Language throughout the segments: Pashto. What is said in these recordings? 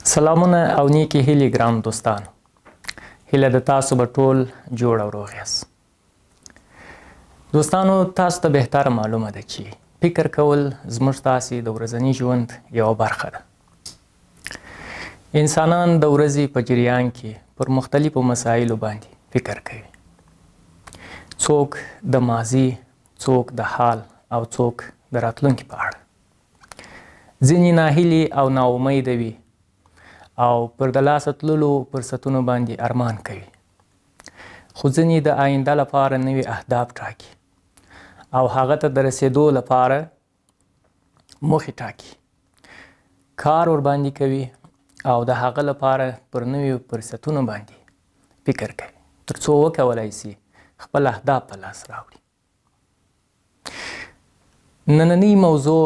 سلامونه او نیکې هیلې ګران دوستانو، هیله د تاسو به ټول جوړ او روغ یاست. دوستانو، تاسو ته بهتره معلومه ده چې فکر کول زموږ تاسې د ورځني ژوند یوه برخه ده. انسانان د ورځې په جریان کې پر مختلفو مسایلو باندې فکر کوي. څوک د ماضي، څوک د حال او څوک د راتلونکي په اړه. ځینې ناهیلي او ناامیده وي او پر د لاسه تللو فرصتونو باندې ارمان کوي، خو ځینې د آینده لپاره نوي اهداف ټاکي او هغه ته د رسېدو لپاره موخې ټاکي، کار ورباندې کوي او د هغه لپاره پر نویو فرصتونو باندې فکر کوي ترڅو وکولای شي خپل اهداف په لاس راوړي. نننۍ موضوع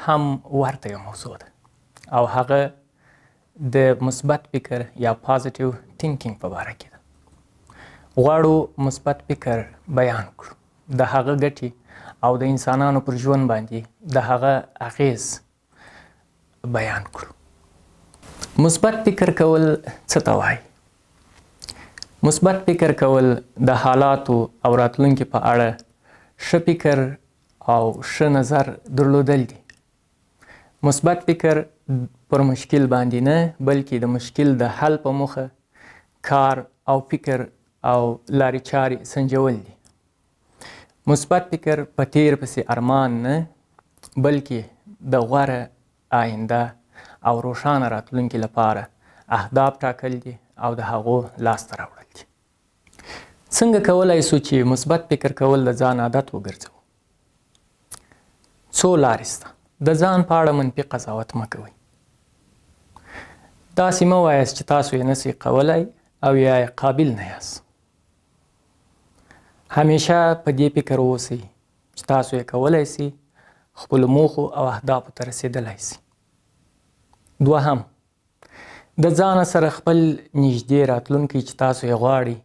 هم ورته یو موضوع ده او هغه د مثبت فکر یا پازیټیو تینکینګ په باره کې ده. غواړو مثبت فکر بیان کړو، د هغه ګټې او د انسانانو پر ژوند باندې د هغه اغیز بیان کړو. مثبت فکر کول څه ته وایي؟ مثبت فکر کول د حالاتو او راتلونکي په اړه ښه فکر او ښه نظر درلودل دي. مثبت فکر پر مشکل باندې نه، بلکې د مشکل د حل په موخه کار او فکر او لارې چارې سنجول دي. مثبت فکر په تیر پسې ارمان نه، بلکې د غوره آینده او روښانه راتلونکي لپاره اهداف ټاکل دي او د هغو لاسته راوړل دي. څنګه کولای سو چې مثبت فکر کول د ځان عادت وګرځوو؟ څو لارې سته. د ځان په اړه منفي قضاوت مه کوئ. داسې مه وایاست چې تاسو یې نسئ کولای او یا یې قابل نه یاست. همیشه په دې فکر اوسئ چې تاسو یې کولای سئ، خپلو موخو او اهدافو ته رسېدلای سئ. دوهم، د ځانه سره خپل نږدې راتلونکی چې تاسو یې غواړئ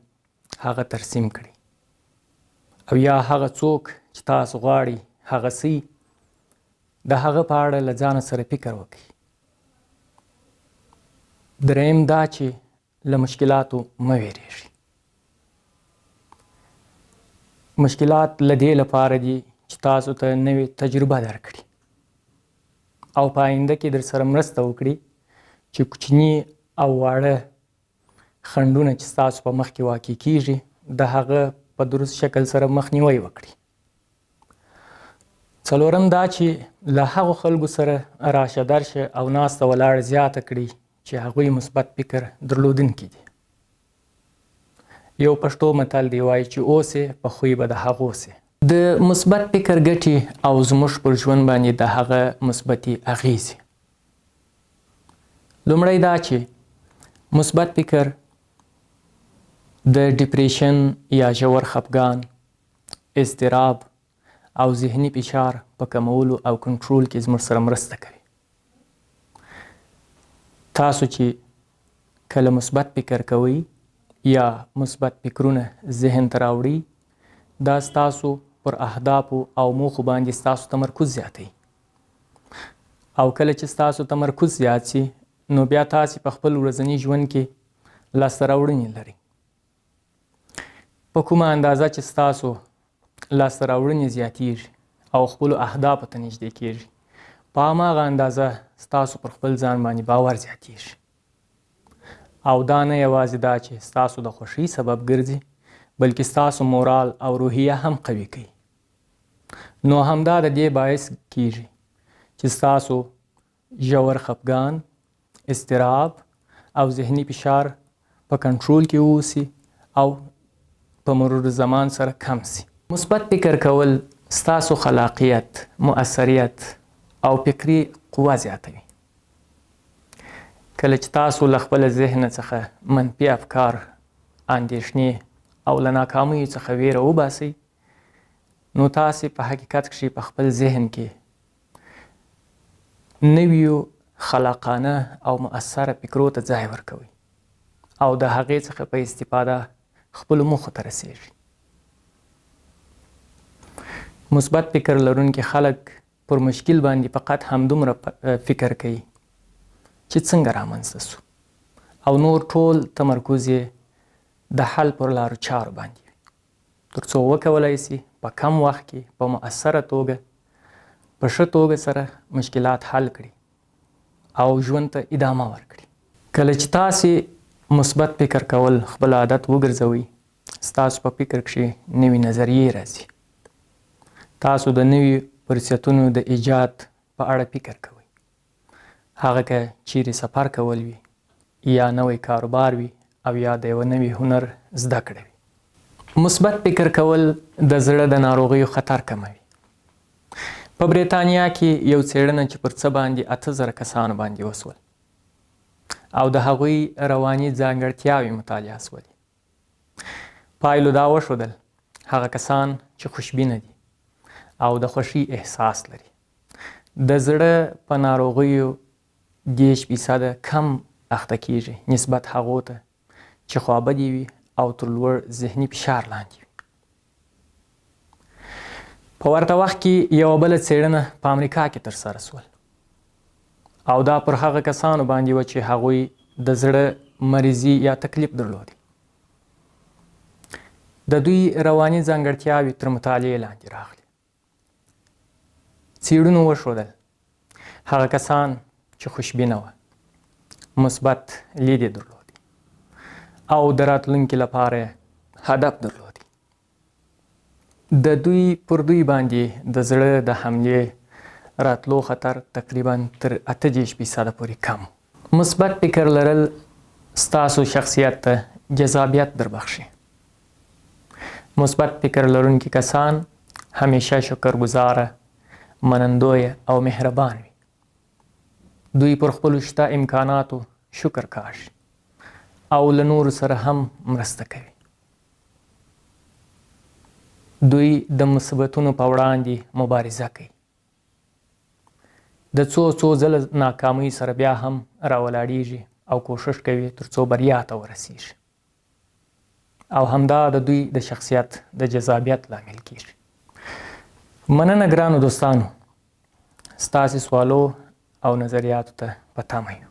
هغه ترسیم کړئ، او یا هغه څوک چې تاسو غواړئ هغه سئ، د هغه په اړه له ځانه سره فکر وکړئ. دریم دا چې له مشکلاتو مه وېرېږئ. مشکلات له دې لپاره دي چې تاسو ته نوې تجربه درکړي او په آینده کې در سره مرسته وکړي چې کوچني او واړه خنډونه چې ستاسو په مخ کې واقع کیږي د هغه په درست شکل سره مخنیوی وکړي. څلورم دا چې له هغو خلکو سره راشه درشه او ناسته ولاړه زیاته کړئ چې هغوی مثبت فکر درلودونکي دي. یو پښتو متل دی، وایي چې اوسې په خوی به د هغو سې. د مثبت فکر ګټې او زموږ پر ژوند باندې د هغه مثبتې اغیزې. لومړی دا چې مثبت فکر د ډیپریشن یا ژور خفګان، اضطراب او ذهني فشار په کمولو او کنټرول کې زموږ سره مرسته کوي. تاسو چې کله مثبت فکر کوئ یا مثبت فکرونه ذهن ته راوړئ، دا ستاسو پر اهدافو او موخو باندې ستاسو تمرکز زیاتوي، او کله چې ستاسو تمرکز زیات شي نو بیا تاسې په خپل ورځني ژوند کې لاسته راوړنې لرئ. په کومه اندازه چې ستاسو لاسته راوړنې زیاتیږي او خپلو اهدافو ته نږدې کیږي، په هماغه اندازه ستاسو پر خپل ځان باندې باور زیاتیږي، او دا نه یوازې دا چې ستاسو د خوښۍ سبب ګرځي، بلکې ستاسو مورال او روحیه هم قوي کوي. نو همدا د دې باعث کیږي چې ستاسو ژور خفګان، اضطراب او ذهني فشار په کنټرول کې واوسي او په مرور زمان سره کم سي. مثبت فکر کول ستاسو خلاقیت، مؤثریت او فکري قوه زیاتوي. کله چې تاسو له خپل ذهن څخه منفي افکار، اندېښنې او له ناکامیو څخه ویره وباسئ، نو تاسې په حقیقت کښې په خپل ذهن کې نویو خلاقانه او مؤثره فکرو ته ځای ورکوئ او د هغې څخه په استفاده خپلو موخو ته رسیږئ. مثبت فکر لرونکي خلک پر مشکل باندې فقط همدومره فکر کوي چې څنګه رامنځته سو او نور ټول تمرکز یې د حل پر لارو چارو باندې وي، ترڅو وکولای سي په کم وخت کې په مؤثره توګه په ښه توګه سره مشکلات حل کړي او ژوند ته ادامه ورکړي. کله چې تاسې مثبت فکر کول خپل عادت وګرځوئ، ستاسو په فکر کښې نوې نظریې راځي. تاسو د نوي فرصتونو د ایجاد په اړه فکر کوئ، هغه که چیرې سفر کول وي، یا نوی کاروبار وي او یا د یوه نوي هنر زده کړه وي. مثبت فکر کول د زړه د ناروغیو خطر کموي. په بریتانیا کې یو څېړنه چې پر څه باندې 8000 کسانو باندې وسول او د هغوی رواني ځانګړتیاوې مطالعه سولې، پایلو دا وښودل هغه کسان چې خوشبینه دي او د خوښۍ احساس لري د زړه په ناروغیو 30% کم اخته کیږي نسبت هغو ته چې خوابدي وي او تر لوړ ذهني فشار لاندې وي. په ورته وخت کې یوه بله څېړنه په امریکا کې ترسره شول او دا پر هغه کسانو باندې وه چې هغوی د زړه مریضي یا تکلیف درلودی. د دوی رواني ځانګړتیاوې تر مطالعې لاندې راغلې. څېړنو وښودل هغه کسان چې خوشبینه وه، مثبت لید یې درلود او د راتلونکي لپاره هدف درلود، د دوی پر دوی باندې د زړه د حملې راتلو خطر تقریبا تر 38% پورې کم. مثبت فکر لرل ستاسو شخصیت ته جذابیت دربخښي. مثبت فکر لرونکي کسان همیشه شکرګزاره، منندوی او مهربان وي. دوی پر خپلو شته امکاناتو شکر کاږي او له نورو سره هم مرسته کوي. دوی د مصیبتونو په وړاندې مبارزه کوي. د څو څو ځله ناکامۍ سره بیا هم راولاړیږي او کوښښ کوي ترڅو بریا ته ورسیږي، او همدا د دوی د شخصیت د جذابیت لامل کیږي. مننه ګرانو دوستانو، ستاسې سوالو او نظریاتو ته په تمه یو.